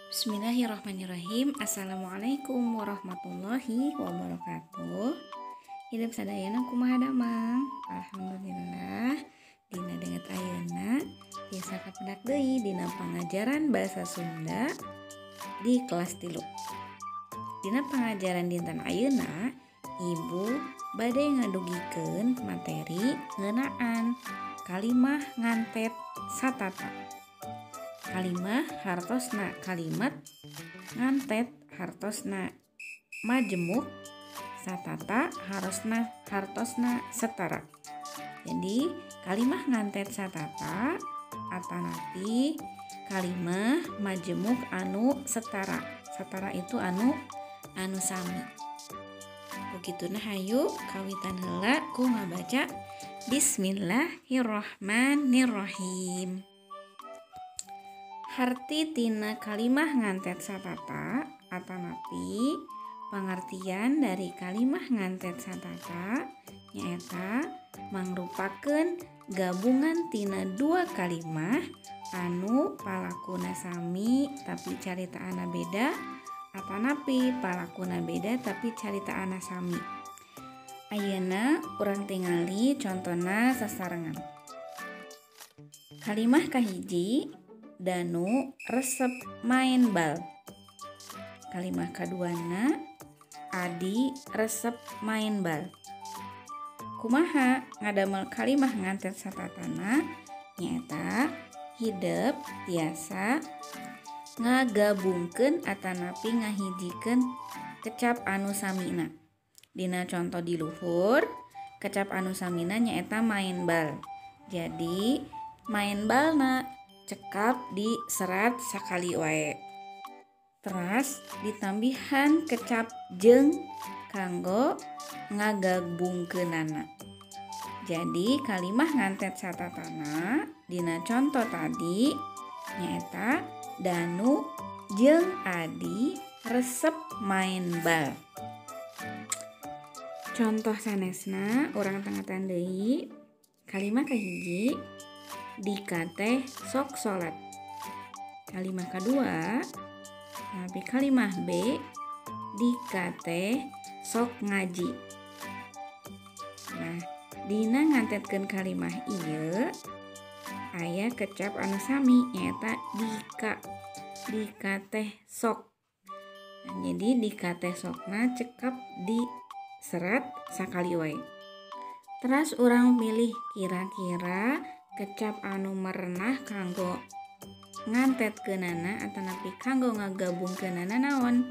Bismillahirrahmanirrahim. Assalamualaikum warahmatullahi wabarakatuh. Hidup sadayana kumaha damang? Alhamdulillah. Dina danget ayeuna tiasa kapendak deui dina pangajaran bahasa Sunda di kelas 3. Dina pangajaran dinten ayeuna, Ibu bade ngadugikeun materi ngeunaan kalimah ngantet satata. Kalimah hartosna kalimat, ngantet hartosna majemuk, satata harosna hartosna setara. Jadi kalimah ngantet satata atanapi kalimah majemuk anu setara. Setara itu anu sami. Begituna hayu kawitan heula ku ngabaca Bismillahirrahmanirrahim. Harti tina kalimah ngantet satata atanapi pangartian dari kalimah ngantet satata nyaeta mangrupakeun gabungan tina dua kalimah anu palakuna sami tapi caritaana beda atanapi palakuna beda tapi caritaana sami. Ayeuna urang tingali contona sasarengan. Kalimah kahiji, Danu resep main bal. Kalimah kaduana, Adi resep main bal. Kumaha ngadamel kalimah ngantet satatana nyaeta hidep tiasa ngagabungkeun atanapi ngahijikeun kecap anu samina. Dina conto di luhur, kecap anu samina nyaeta main bal. Jadi main balna cekap di serat sakali wae. Teras ditambihan kecap jeung kanggo ngagabungkeunana. Jadi kalimah ngantet satatana dina conto tadi nyaeta Danu jeung Adi resep main bal. Contoh sanesna urang tangatan deui. Kalimah kahiji, Dika teh sok salat. Kalimah kadua, tapi kalimah B, Dika teh sok ngaji. Nah, dina ngantetkeun kalimah ieu aya kecap anu sami nyaeta Dika. Dika teh sok. Nah, jadi Dika teh sokna cekap di serat sakali wae. Teras urang milih kira-kira kecap anu merenah kanggo ngantetkeunana atanapi kanggo ngagabungkeunana naon.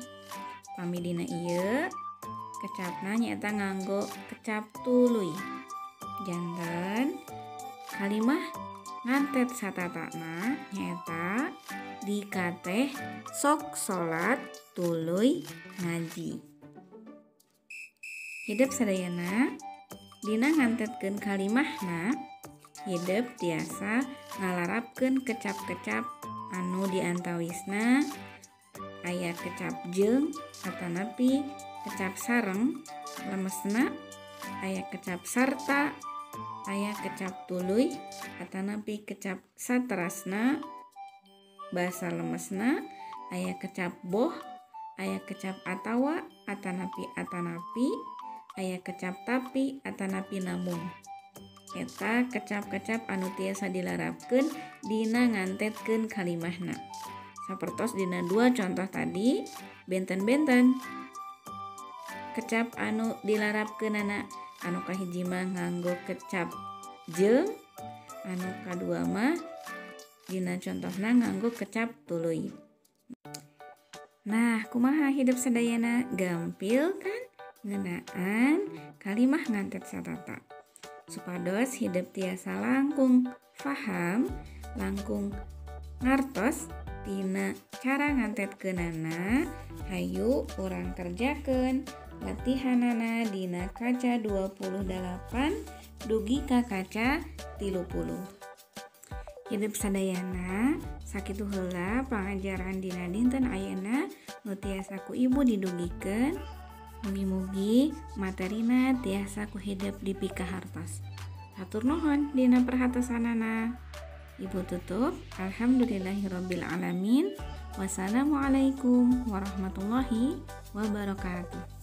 Pami dina ieu kecapna nyaeta nganggo kecap tuluy. Janten kalimah ngantet satatana nyaeta Dika teh sok salat tuluy ngaji. Hidep sadayana dina ngantetkeun kalimahna hidep tiasa ngalarapkeun kecap-kecap anu diantawisna aya kecap jeung atanapi kecap sareng lemesna, aya kecap sarta, aya kecap tuluy atanapi kecap saterasna basa lemesna, aya kecap boh, aya kecap atawa atanapi atanapi, aya kecap tapi atanapi namun. Eta kecap-kecap anu tiasa dilarapkeun dina ngantetkeun kalimahna. Sapertos dina dua contoh tadi benten-benten. Kecap anu dilarapkeunana anu kahiji mah nganggo kecap jeung, anu kadua mah dina contohna nganggo kecap tuluy. Nah, kumaha hidup sadayana gampil kan ngeunaan kalimah ngantet satata. Supados hidep tiasa langkung faham, langkung ngartos tina cara ngantetkeunana, hayu urang kerjakeun latihanana dina kaca 28 dugi ka kaca 30. Hidep sadayana sakitu heula pangajaran dina dinten ayeuna nu tiasa ku ibu didugikeun. Mugi-mugi materina tiasa ku hidep dipikahartos. Hatur nuhun dina perhatosanana. Ibu tutup. Alhamdulillahirabbil alamin. Wassalamualaikum warahmatullahi wabarakatuh.